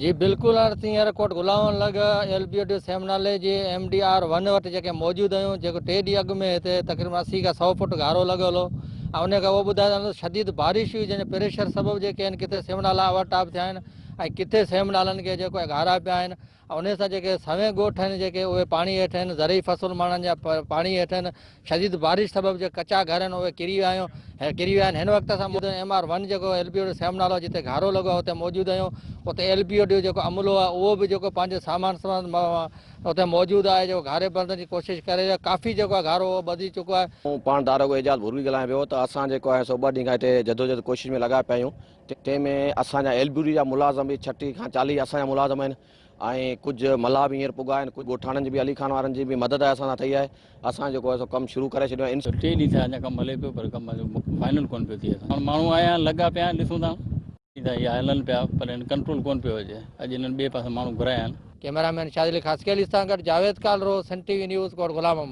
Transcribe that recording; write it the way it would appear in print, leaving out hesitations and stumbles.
جي بلڪل هاڻ اسين هينئر ڪوٽ غلام لڳ ايل بي او ڊي سيم نالي جي ايم ڊي آر ون وٽ جيڪي موجود آهيون جيڪو ٽي ڏينهن اڳ ۾ هتي تقريبن 80 کان 100 فوٽ گهارو لڳل هو ۽ ان کان اهو ٻڌايو ته شديد بارش هئي جنهن جي پريشر سبب جيڪي آهن ڪٿي سيم نالا اوور ٽاپ ٿيا آهن ۽ ڪٿي سيم نالن کي جيڪو گهارا پيا آهن ۽ انهي سان جيڪي سوين ڳوٺ آهن جيڪي اهي پاڻي هيٺ آهن زرعي فصل ماڻهن جا پاڻي هيٺ آهن شديد بارش سبب جيڪي ڪچا گهر آهن اهي ڪري ويا آهيون ڪري ويا آهن هن وقت اسان موجود ايم آر ون جيڪو ايل بي او ڊي سيم نالو جتي گهارو لڳو آهي اتي موجود آهيون اتي ايل بي او ڊي جيڪو عملو آهي اهو به جيڪو پنهنجي سامان سمان اتي موجود آهي جيڪو گهاري بندن جي ڪوشش ڪري رهيو ڪافي جيڪو آهي گهارو اهو ٻڌي چڪو آهي. آئون پاڻ داروغو اعجاز ڀوري ڳالهايان پيو ته اسان جيڪو آهي سو ٻه ڏينهن کان هتي جدوجهد ڪوشش ۾ لڳا پيا آهيون تنهن ۾ اسان جا ايل بي ڊي جا ملازم به 36 کان 40 اسان جا ملازم آهن ۽ ڪجهه ملاح به هينئر پڳا آهن ڪجهه ڳوٺاڻن جي به علي خان وارن جي به مدد اسان سان ٿئي آهي اسان جيڪو آهي سو ڪم شروع ڪري ڇڏيو آهي. ٽي ڏينهن ٿيا اڃا ڪم هلي پيو پر ڪم فائنل ڪونه پيو ٿئي اسان ماڻهو آيا آهن لڳا پيا آهن ڏسون ٿا اها هلن پيا پر هن ڪنٽرول ڪونه پيو اچي اڄ هنن ٻئي پاسي ماڻهو گهرايا آهن. ڪئميرا مين شاذلي خاصخيلي سان گڏ Javed Kalro, Sindh T V news, Kot Ghulam Muhammad.